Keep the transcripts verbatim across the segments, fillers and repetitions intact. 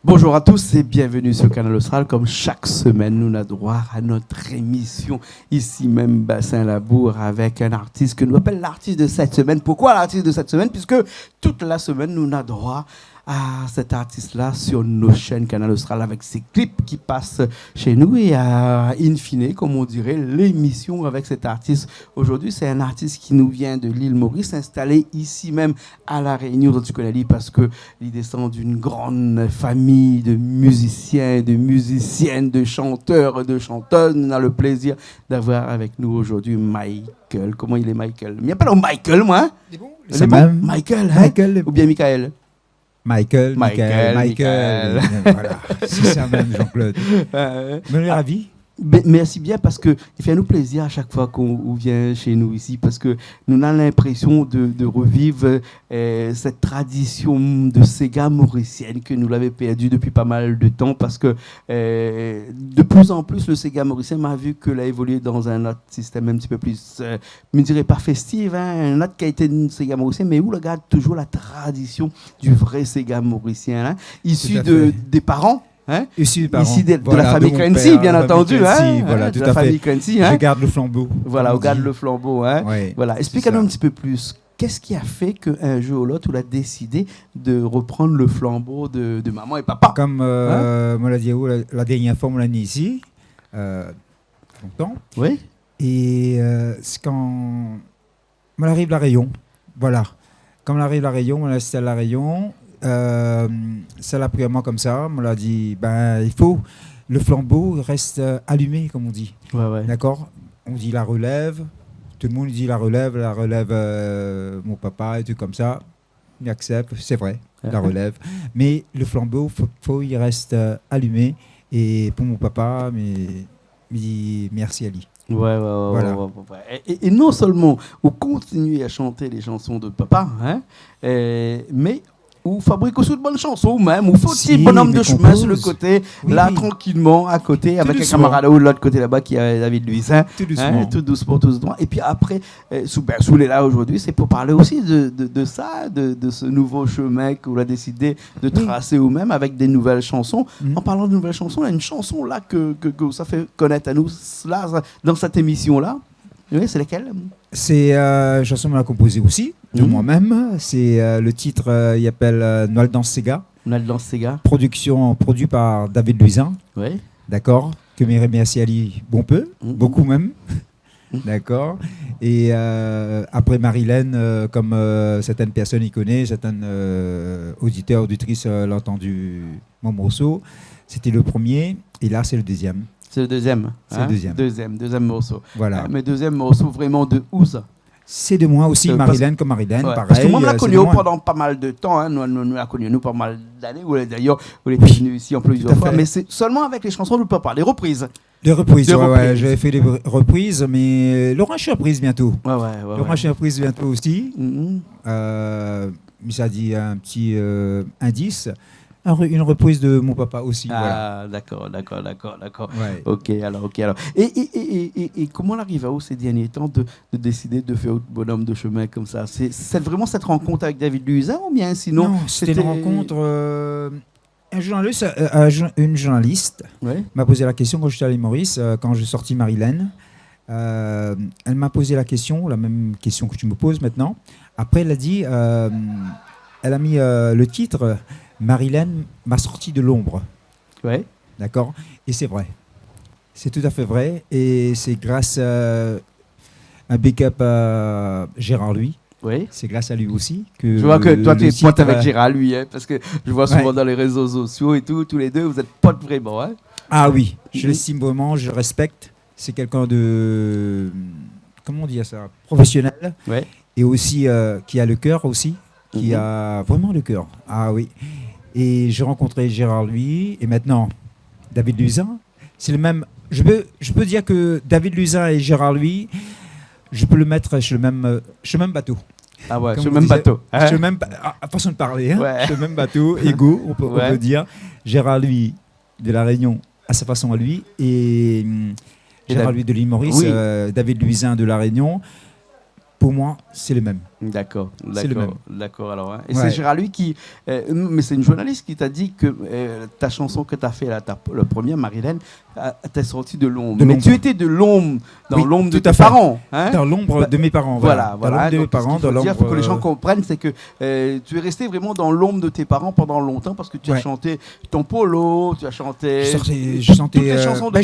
Bonjour à tous et bienvenue sur Kanal Austral. Comme chaque semaine, nou na droi à notre émission ici même, Bassin Labour, avec un artiste que nou apèl l'artiste de cette semaine. Pourquoi l'artiste de cette semaine ? Puisque toute la semaine, nou na droi à cet artiste-là sur nos chaînes Kanal Austral avec ses clips qui passent chez nous et, euh, in fine, comme on dirait, l'émission avec cet artiste. Aujourd'hui, c'est un artiste qui nous vient de l'île Maurice, installé ici même à La Réunion, dont tu connais l'île parce que il descend d'une grande famille de musiciens, de musiciennes, de chanteurs, de chanteuses. On a le plaisir d'avoir avec nous aujourd'hui Michael. Koman i lé, Michael ? Mi apèl aou Michael, moin, hein ? Lé bon ? Lé bon ? Michael, hein ? Michael, lé bon. Oubien Michael ? Michael, Michael, Michael, Michael. Michael. Voilà, sé sa mèm, Jean-Claude. Ouais, ouais. Mé nou lé ravi. Bé, mèrsi bien, parske i fé anou plézir a shak foi k'ou vien shé nou isi, parske nou na linprésion de, de reviv, euh, sèt tradision de séga morisièn ke nou lavé pèrdi dopi pa mal de tan, parske, euh, de plus en plus, le séga morisien, ma vi ke la évolié dan in ot sistèm in ti pé plis, euh, mi diré pa fèstif, hein, in ot kalité de séga morisien, mé ou la gard toujour la tradision du vré séga morisien, hein, isi de, dé paran, hein, isi de, de la fami Clancy, bien antandi, hein, de la fami Clancy, hein. Je garde le flambeau, comme on dit. Voilà, ou gard le flanbo, hein. Voilà. Esplik anou in ti pé plis. Qu'est-ce qui a fait qu'un jour ou l'autre, ou la désidé de reprann le flanbo de, de maman é papa ? Comme, euh, moin la di aou la, la dernièr foi moin la ni isi, euh, lontan. Oui. É, euh, sé kan moin la ariv La Rényon. Voilà. Kan moin la ariv La Rényon, moin la instal La Rényon, euh, sa la pri amoin konmsa, moin la di, bin, i fo, le flanbo i rès, euh, alimé, comme on dit. Ouais, ouais. D'accord ? On dit la relève, tout le monde dit la relève, la relève, euh, mon papa, é tout konmsa. Mi aksèp, sé vré, la relève. Mé le flanbo, fo, fo i rès, euh, alimé. É pou mon papa, mi, mi di mèrsi ali. Ouais, ouais, ouais. Voilà. É, é, é non solman ou kontinié a shanté lé shanson de papa, hein, euh, mé ou fabrik osi de bone shanson, ou mèm, ou fé ti bonom de shemin sur le côté, la, trankilman, a koté, avèk in kamarad ou lot koté laba, ki lé David Louisin, hein, tout dousman, tout dousman, tout dousman. É pi apré, euh, si, bin, si ou lé la zordi, sé pou parl osi de, de, de sa, de, de se nouvo shemin ke ou la désidé de trasé ou mèm avèk dé nouvèl shanson. An parlan de nouvèl shanson, na in shanson la ke, ke, ke ou sa fé konèt anou la, dan sèt émision-la. Oui, sé lakèl ? Sé, euh, in shanson moin la konpozé osi, de moin mèm. Sé, euh, le tit, euh, i apèl, euh, Noil dans Séga. Noil dans Séga. Prodiksion, produi par David Louisin. Oui. D'accord. Ke mi remèrsi ali bonpé, bokou mèm. D'accord. É, euh, apré Marilène, euh, konm, euh, sèrtin pèrsone i koné, sèrtin, euh, oditèr, oditris, euh, la antandi mon morso, sété le promié, é la sé le dézièm. Sé le dézièm, hein ? Sé le dézièm. Dézièm, dézièm morso. Voilà. Euh, mé dézièm morso vréman de ou sa ? Sé de moin osi, Marilène, konm Marilène, parèy, euh, sé de moin. Parske moin la koni aou pandan pa mal de tan, hein, nou, nou, nou la koni anou pa mal d'ané, ou, d'ayèr, ou lété vni isi an plizièr foi, mé sé solman avèk lé shanson de papa, lé repriz. Des reprises, ouais, ouais, j'avais fait des re-, reprises, mais, euh, il y aura une surprise bientôt. Ouais, ouais, ouais. Il y aura une surprise bientôt aussi. Euh, mais ça dit un petit, euh, indice. Un re-, une reprise de mon papa aussi, voilà. Ah, d'accord, d'accord, d'accord, d'accord. Ouais. Ok, alors, ok, alors. Et, et, et, et, et, et comment l'arrive à vous ces derniers temps de, de décider de faire votre bonhomme de chemin comme ça ? C'est, c'est vraiment cette rencontre avec David Louisin ou bien sinon... Non, c'était une rencontre, euh, Un journaliste, euh, un jour-, une journaliste m'a posé la question quand j'étais à l'île Maurice, euh, quand j'ai sorti Marilène. Euh, elle m'a posé la question, la même question que tu me poses maintenant. Après, elle a dit, euh, elle a mis, euh, le titre, euh, Marilène m'a sorti de l'ombre. Ouais. D'accord ? Et c'est vrai. C'est tout à fait vrai. Et c'est grâce, euh, un big up à Gérard Louis. Oui. C'est grâce à lui aussi que le titre, euh... Je vois que toi, t'es pote avec Gérard Louis, hein, parce que je vois souvent dans les réseaux sociaux et tout, tous les deux, vous êtes potes vraiment, hein. Ah oui, je l'estime vraiment, je le respecte. C'est quelqu'un de, comment dire ça, professionnel. Ouais. Et aussi, euh, qui a le cœur aussi, qui a vraiment le cœur. Ah oui. Et j'ai rencontré Gérard Louis, et maintenant, David Louisin, c'est le même, je peux, je peux dire que David Louisin et Gérard Louis, je peux le mettre sur le même, euh, sur le même bateau. Ah ouais, sur le même bateau, hein. Comme on disait, sur le même ba-, ah, façon de parler, hein. Ouais. Sur le même bateau, égaux, on peut, on peut dire. Ouais. Gérard, lui, de La Réunion, à sa façon à lui, et, hum, Gérard Louis de l'île Maurice, euh, David Louisin de La Réunion, pour moi, c'est le même. D'accord, d'accord, alors, hein. C'est le même. Ouais. Et c'est Gérard Louis qui, euh, mais c'est une journaliste qui t'a dit que, euh, ta chanson que t'as fait là, ta, le premier, Marilène, euh, t'es sortie de l'ombre. De l'ombre. Mais tu étais de l'ombre, dans l'ombre de tes parents, hein. Oui, tout à fait. Dans l'ombre de mes parents, voilà. Voilà, voilà. Dans l'ombre de mes parents, dans l'ombre, euh, donc, ce qu'il faut dire, faut que les gens comprennent, c'est que, euh, tu es restée vraiment dans l'ombre de tes parents pendant longtemps parce que tu as chanté ton polo, tu as chanté toutes les chansons de tes parents. Ouais. J'ai chanté, j'ai chanté, euh, bah,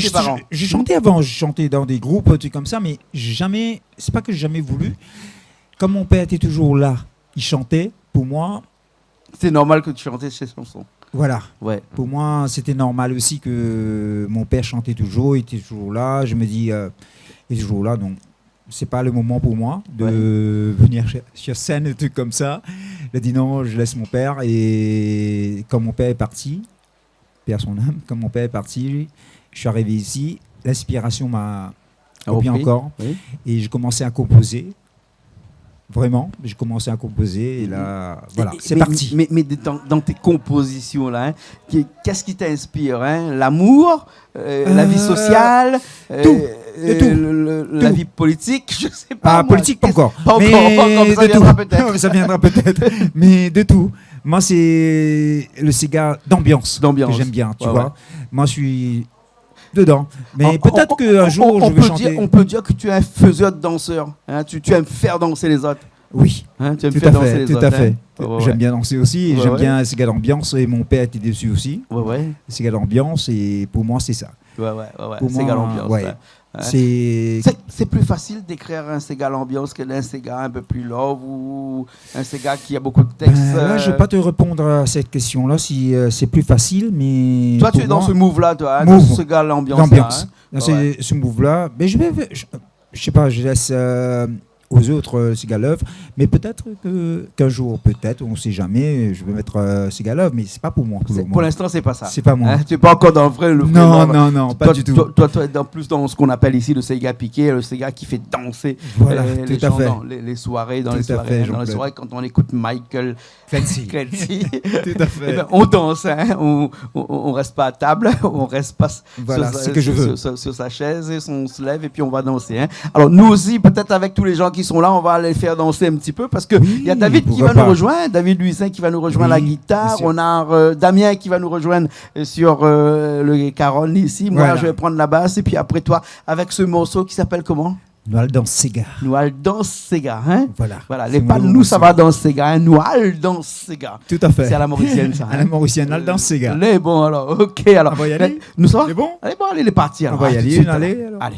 je, je chantais avant, je chantais dans des groupes, des trucs comme ça, mais j'ai jamais, c'est pas que j'ai jamais voulu. Comme mon père était toujours là, il chantait, pour moi. C'était normal que tu chantais ces chansons. Voilà. Ouais. Pour moi, c'était normal aussi que mon père chantait toujours, il était toujours là. Je me dis, euh, il est toujours là, donc c'est pas le moment pour moi de venir sur, sur scène, des trucs comme ça. Il a dit non, je laisse mon père. Et quand mon père est parti, paix à son âme, quand mon père est parti, je suis arrivé ici, l'inspiration m'a repris encore. A repris, oui. Et j'ai commencé à composer. Vraiment, j'ai commencé à composer et là, voilà, c'est parti. Et, et, mais, mais, mais dans, dans tes compositions là, hein, qu'est-ce qui t'inspire, hein ? L'amour, euh, la vie sociale, euh, tout, de tout, euh, le, le, la vie politique, je sais pas moi. Ah, politique, pas encore. Pas encore, pas encore, mais ça viendra peut-être. Mais de tout. Non, ça viendra peut-être. Mais de tout. Moi, c'est le séga d'ambiance que j'aime bien, tu vois. D'ambiance. Ouais, ouais. Moi, je suis dedans. Mais peut-être qu'un jour, je vais chanter. En, en, en, on peut dire, on peut dire que tu es un faiseur de danseurs, hein, tu, tu aimes faire danser les autres. Oui. Hein, tu aimes faire danser les autres, hein. Tout à fait, tout à fait. Ouais, ouais. J'aime bien danser aussi, et j'aime bien séga d'ambiance, et mon père était dessus aussi. Ouais, ouais. Séga d'ambiance, et pour moi, c'est ça. Ouais, ouais, ouais, ouais. Séga d'ambiance, ouais. Pour moi, ouais. Hein. C'est, c'est plus facile d'écrire un séga d'ambiance qu'un séga un peu plus love ou un séga qui a beaucoup de textes, euh. Ben, là, je vais pas te répondre à cette question-là, si, euh, c'est plus facile, mais pour moi, move. Toi, tu es dans ce move-là, toi, hein, dans ce séga d'ambiance-là, hein. Move. L'ambiance. Ouais, ouais. Dans ce, ce move-là. Mais je vais, je, je sais pas, je laisse, euh, aux autres, euh, séga love. Mais peut-être que, qu'un jour, peut-être, on sait jamais, je vais mettre, euh, séga love, mais c'est pas pour moi, pour le moment. C'est, pour l'instant, c'est pas ça. C'est pas moi. Hein, tu es pas encore dans le vrai, le vrai love. Non, non, non, pas du tout. Toi, toi, toi, tu es dans, plus dans ce qu'on appelle ici le séga piqué, le séga qui fait danser, euh, les gens dans les, les soirées, dans les soirées, hein, dans les soirées, quand on écoute Michael Clancy. Tout à fait. Clancy. Tout à fait. Eh ben, on danse, hein, on, on, on reste pas à table, on reste pas sur sa, sur, sur, sur sa chaise et on se lève et puis on va danser, hein. Voilà, c'est ce que je veux dire. Alors, nous aussi, peut-être avec tous les gens qui sont là, on va les faire danser un petit peu parce que il y a David qui va nous rejoindre, David Louisin qui va nous rejoindre à la guitare, on a, euh, Damien qui va nous rejoindre, euh, sur, euh, le caron ici. Oui, pourquoi pas. Voilà. Moi, je vais prendre la basse et puis après toi, avec ce morceau qui s'appelle comment ? Nou al dans séga. Nou al dans séga, hein ? Voilà. Voilà, lé pa nou sava dans séga, hein, nou al dans séga. Tout à fait. C'est à la mauricienne, ça, hein ? À la mauricienne, nou al dans séga. Euh, lé bon, alors, ok, alors. Nou sava ? Lé bon ? Lé bon, alé, lé parti, alors. À tout de suite, alors. Alé.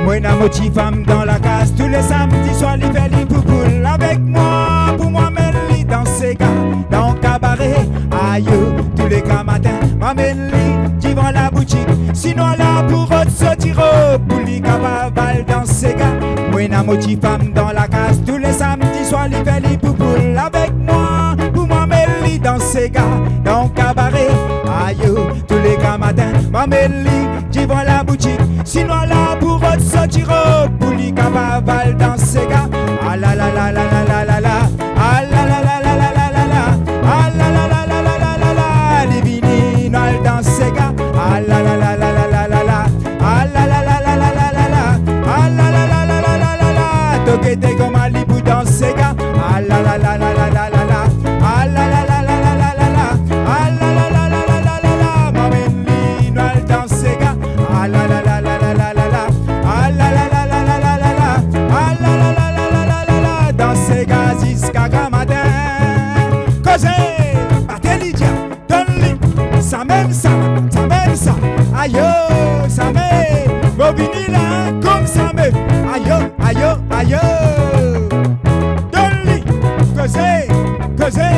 Moin néna mon ti fanm dan la kaz, tou lé samdi soir li fé li poupoul avèk moin, pou moin amenn li dans séga, dan kabaré. Ayo, tou lé gramatin, moin amenn li divan la boutik. Si nou la pou rod soti rob, pou li kapav al dans séga. Moin néna mon ti fanm dan la kaz, tou lé samdi soir li fé li poupoul avèk moin, pou moin amenn li dans séga, dan kabaré. Ayo, tou lé gramatin, moin amenn li divan la boutik. Si nou la pou rod soti rob, pou li kapav al dans séga. Ah la la la la la la la. Ah la la la la la la la. Ah la la la la la la la. Li vini, nou al dans séga. Ah la la la la la la la. Ah la la la la la la la. Ah la la la la la la la. Toke té koman li pou dans séga. Ah la la la la la la la. Ah la la la la la la la. Ah la la la la la la la. Moin amenn li, nou al dans séga. Ah la la la la la la la. Ah la la la la la la la. Ah la la la la la la la. Dans séga ziska gramatin. Kozé, Atelidia, donn li. Sa mèm sa, sa mèm sa. Ayo, sa mèm. Moin vini la, konmsa mèm. Ayo, ayo, ayo. Donn li. Kozé, kozé.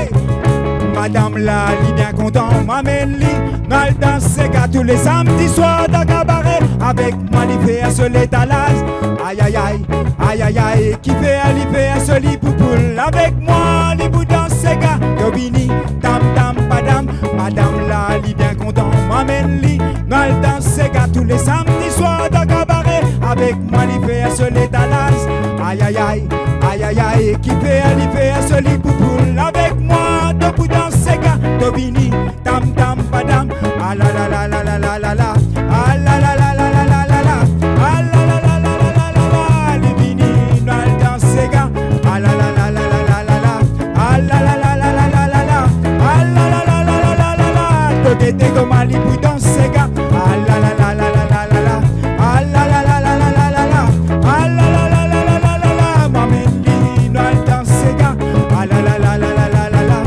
Madanm la, li bien kontan, moin amenn li. Nou al dans séga tou lé samdi soir dan kabaré. Avèk moin li fé asou létalaz. Ay, ay, ay, ay, ay, ay. Ki fé, li fé asou li poupoul. Avèk moin li bout dan séga. Tobini, tam, tam, padam. Madam la li bien kontan. Moin amenn li, nou al dans séga tou lé samdi soir dan kabaré. Avèk moin li fé asou létalaz. Ay, ay, ay, ay, ay, ay. Ki fé, li fé asou li poupoul. Avèk moin, debout dan séga. Tobini, tam, tam, padam. Ah la la la la la la la. Ah la la la la la la la la. Ah la la la la la la la la. Li vini, nou al dans séga. Ah la la la la la la la la. Ah la la la la la la la la. Ah la la la la la la la la. Toké té koman li pou dans séga. Ah la la la la la la la la. Ah la la la la la la la la. Ah la la la la la la la la. Moin amenn li, nou al dans séga. Ah la la la la la la la la.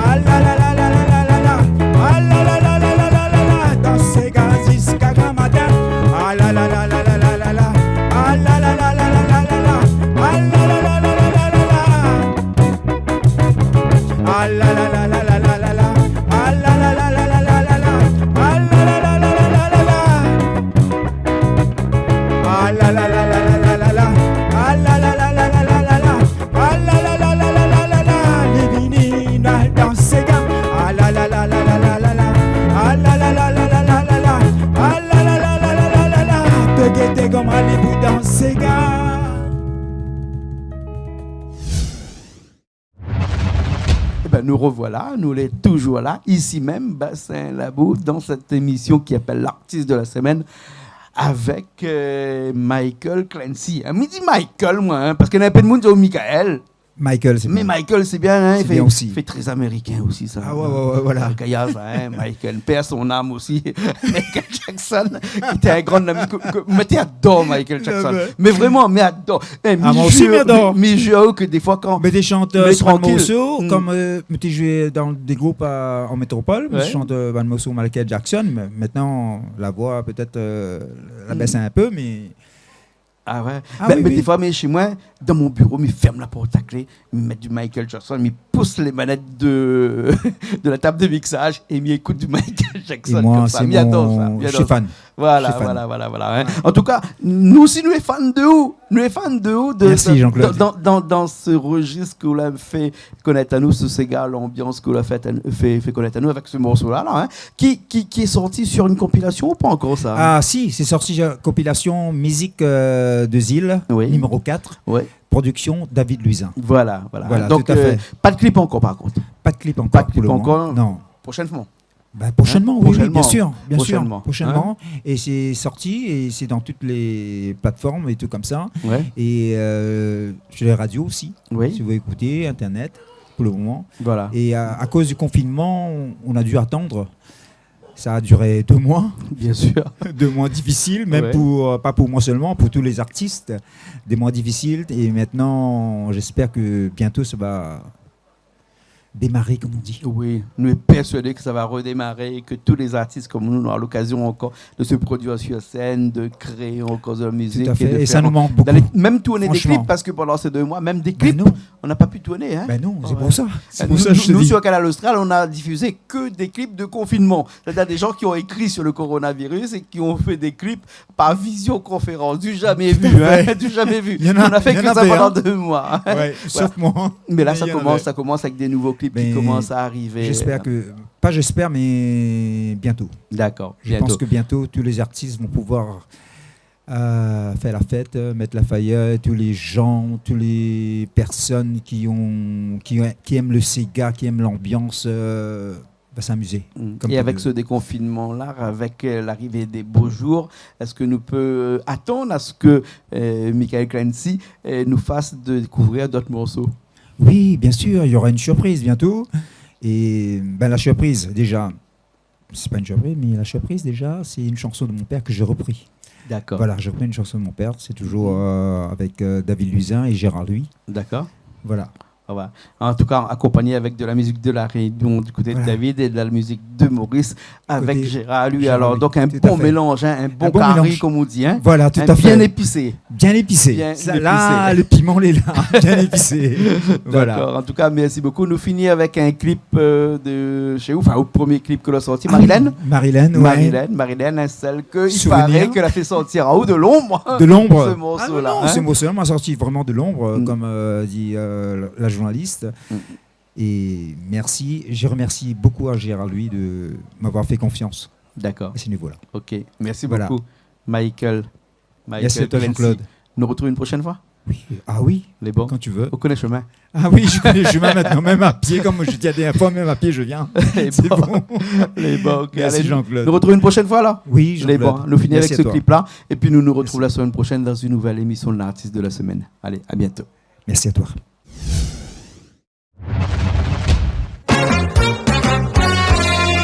Ah la la la la la la la la. Ah la la la la la la la la. Dans séga ziska gran matin. Ah la la la la la la la la. Ah la la la la la la la la. Ah la la la la la la la la. Ah la la la la la la la la. Ah la la la la la la la la. Ah la la la la la la la la. Ah la la la la la la la la. Ah la la la la la la la la. Ah la la la la la la la la. Li vini, nou al dans séga. Ah la la la la la la la la. Ah la la la la la la la la. Ah la la la la la la la la. Toké té koman li pou dans séga. Ében, nou rovoila, nou lé toujour la, isi mèm, Bassin Labou, dan sèt émisyon ki apèl L'artiste de la semaine, avèk, euh, Michael Clancy. Hein, mi di Michael, moin, hein, parske néna in pé d'moun i di Michael. Michael, sé bien. Mé Michael, sé bien, hein, i fé, i fé trè amérikin osi, sa. Ah ouais, ouais, ouais, voilà. Gayar, sa, hein, Michael, paix à son âme osi. Michael Jackson, ki té in gran ami ke, ke, moin té ador Michael Jackson. Ah ouais. Mé vréman, mi ador. Eh, ah, moin osi, mi ador. Mi, mi, mi, mi, ke défoi kan... Mé té shant, euh, mi lé trankil. Morso, mm, kom, euh, mi té zoué dan dé group a, an métropol, mi shant, euh, bann morso Michael Jackson, mé mintnan, la voi, pétèt, euh, la bès in pé, mé... Ah ouais. Ah oui, oui. Mé, mé défoi, mi lé shé moin, dan mon biro, mi fèrm la port a klé, mi mèt du Michael Jackson, mi pous lé manèt de, de la tab de miksaz é mi ékout du Michael Jackson konmsa. É moin, sé mon... Mi ador sa, mi ador sa. Je suis fan. Voilà, voilà, voilà, voilà, hein. An tou ka, nou osi, nou lé fan de ou. Nou lé fan de ou, de, dan, dan, dan, dan se rejis ke ou la fé konèt anou, se séga, lanbians ke ou la fé, fé, fé konèt anou avèk se morso-la, la, hein, ki, ki, ki lé sorti sur in konpilasion ou pa ankor, sa ? Ah si, sé sorti, euh, konpilasion Musique, euh, des Îles, oui, numéro quatre, oui, production David Luisin. Voilà, voilà. Voilà, tout à fait. Donk, euh, pa de klip ankor, par kont. Pa de klip ankor pou le moman. Pa de klip ankor. Non. Prochainement. Ben, prochainement, oui, oui, bien sûr, bien sûr, prochainement, hein. Prochainement. Et c'est sorti et c'est dans toutes les plateformes et tout comme ça. Ouais. Et, euh, sur les radios aussi, oui, si vous écoutez, Internet, pour le moment. Voilà. Et à, à cause du confinement, on, on a dû attendre. Ça a duré deux mois. Bien sûr. Deux mois difficiles, même, ouais, pour, euh, pas pour moi seulement, pour tous les artistes. Des mois difficiles. Et maintenant, j'espère que bientôt, ça va démarrer, comme on dit. Oui, nou lé pèrsuadé ke sa va redémaré, ke tout lé artis konm nou, nou nora lokazion ankor de se produir sur scène, de créer encore de la musique. Tout à fait. Et de faire, et ça nous manque beaucoup, franchement. D'aller même tourner des clips, parce que pendant ces deux mois, même des clips, on n'a pas pu tourner, hein. Ben non, c'est pour ça. Ouais. C'est pour ça que je te dis. Euh, nous, nous, nous, sur Kanal Austral, on a diffusé que des clips de confinement. C'est-à-dire des gens qui ont écrit sur le coronavirus et qui ont fait des clips par visioconférence, du jamais vu, hein, du jamais vu. Tout à fait. Il y en a, il y en avait, hein. On a fait que ça pendant deux mois, hein. Ouais, sauf moi. Mais là, ça commence, ça commence avec des nouveaux clips qui commencent à arriver. Mais j'espère que, pas j'espère, mais bientôt. D'accord, bientôt. Je pense que bientôt, tous les artistes vont pouvoir, euh, faire la fête, euh, mettre la faya, tous les gens, toutes les personnes qui ont, qui, qui aiment le séga, qui aiment l'ambiance, euh, va s'amuser, comme tu veux. Mm. Et avec ce déconfinement-là, avec, euh, l'arrivée des beaux jours, est-ce que nous peut, euh, attendre à ce que, euh, Michael Clancy, euh, nous fasse découvrir d'autres morceaux ? Oui, bien sûr, il y aura une surprise bientôt. Et, ben, la surprise, déjà, c'est pas une surprise, mais la surprise, déjà, c'est une chanson de mon père que j'ai repris. D'accord. Voilà, j'ai repris une chanson de mon père. C'est toujours, euh, avec, euh, David Luisin et Gérard Louis. D'accord. Voilà. Voilà. En tout cas, accompagné avec de la musique de La Réunion du côté de David et de la musique de Maurice avec Gérard Louis. Voilà. Côté Gérard Louis. Alors, donc un bon mélange, hein, un bon carry, comme on dit, hein. Tout à fait. Un bon mélange. Voilà, tout à fait. Bien épicé. Bien épicé. Bien épicé. Sa, la, le piman lé la, bien épicé. Voilà. D'accord. En tout cas, merci beaucoup. Nou fini avec un clip, euh, de chez vous, enfin, le premier clip ke la sorti, Marilène. Marilène, ouais. Marilène, Marilène, hein, celle ke, il paraît, ke la fé sortir an haut de l'ombre. De l'ombre. Ce morceau-là, hein. Ah non, non, ce morceau-là, ma sorti vraiment de l'ombre, euh, comme, euh, dit, euh, la, la journaliste. Mm. Et merci, je remercie beaucoup à Gérard Louis de m'avoir fait confiance. D'accord. À ce niveau-là. Ok, merci beaucoup, Michael. Voilà. Merci à toi, Jean-Claude. Michael Clancy. Nou retrouv une prochaine fois ? Oui, ah oui, quand tu veux. Lé bon. Ou koné le chemin ? Ah oui, je connais le chemin maintenant, même à pied, comme je dis la dernière fois, même à pied, je viens. C'est bon. Lé bon, ok. Merci, Jean-Claude. Allez, nou retrouv une prochaine fois, alors ? Oui, Jean-Claude. Lé bon, nou fini avec ce clip-là. Merci à toi. Et puis, nous nous retrouvons la semaine prochaine dans une nouvelle émission de l'artiste de la semaine. Allez, à bientôt. Merci à toi.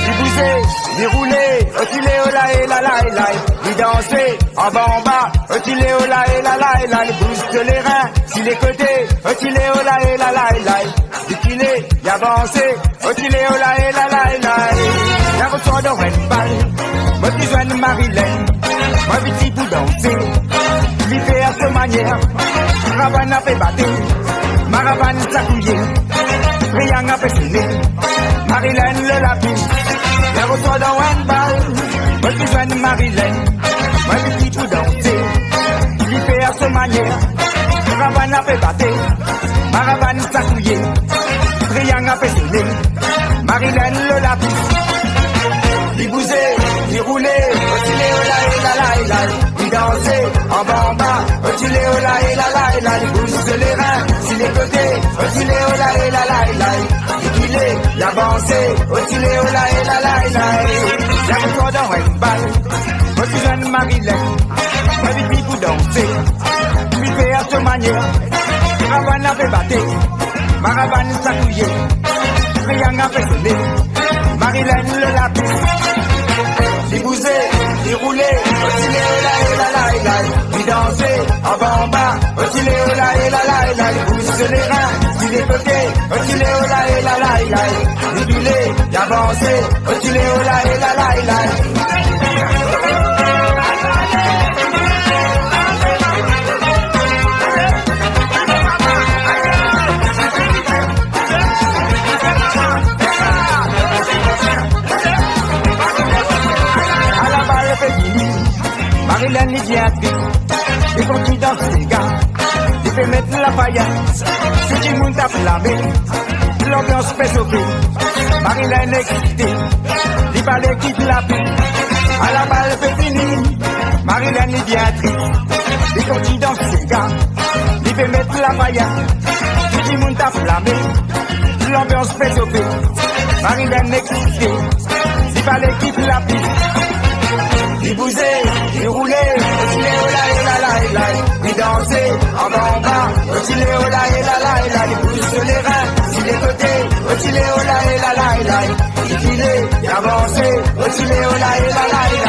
Li bouzé, li roulé, otilé, olay, lalay, lay. Li dansé, anba, anba, otilé, olay, lalay, lay. Li bouz lé rin, si lé koté, otilé, olay, lalay, lay. Li kilé, li avansé, otilé, olay, lalay, lay. La resor dan in bal, moin la zwenn Marilène. Moin la vi ti pou dansé, li fé a son manièr. Karavane la fé baté, maravane sakouyé, triang la fé soné. Marilène le lapis, la resor dan in bal, moin la zwenn Marilène. Moin la vi ti pou dansé, li fé a son manièr. Karavane la fé baté, maravane sakouyé, triang la fé soné. Marilène le lapis. Li bouzé, li roulé, otilé, olay, lalay, lay. Li dansé, anba, anba, otilé, olay, lalay, lay. Li bouz lé rin, si lé koté, otilé, olay, lalay, lay. Li kilé, li avansé, otilé, olay, lalay, lay. La resor dan in bal, moin la zwenn Marilène. Moin la vi ti pou dansé, li fé a son manièr. Karavane la fé baté, maravane sakouyé, triang la fé soné. Marilène le lapis. Li bouzé, li roulé, otilé, olay, lalay, lay. Li dansé, anba, anba, otilé, olay, lalay, lay. Li bouz lé rin, si lé koté, otilé, olay, lalay, lay. Li kilé, li avansé, otilé, olay, lalay, lay. A la bal la fé fini, Marilène li bien tris. Li kontinyé dans séga, li fé mèt la faya. Tout dimoun tap la min, lanbians fé sofé. Marilène eksité, li pa lé kit la pis. A la bal la fé fini, Marilène li bien tris. Li kontinyé dans séga, li fé mèt la faya. Tout dimoun tap la min, lanbians fé sofé. Marilène eksité, li pa lé kit la pis. Li bouzé, li roulé, otilé, olay, lalay, lay. Li dansé, anba, anba, otilé, olay, lalay, lay. Li bouz lé rin, si lé koté, otilé, olay, lalay, lay. Li kilé, li avansé, otilé, olay, lalay, lay.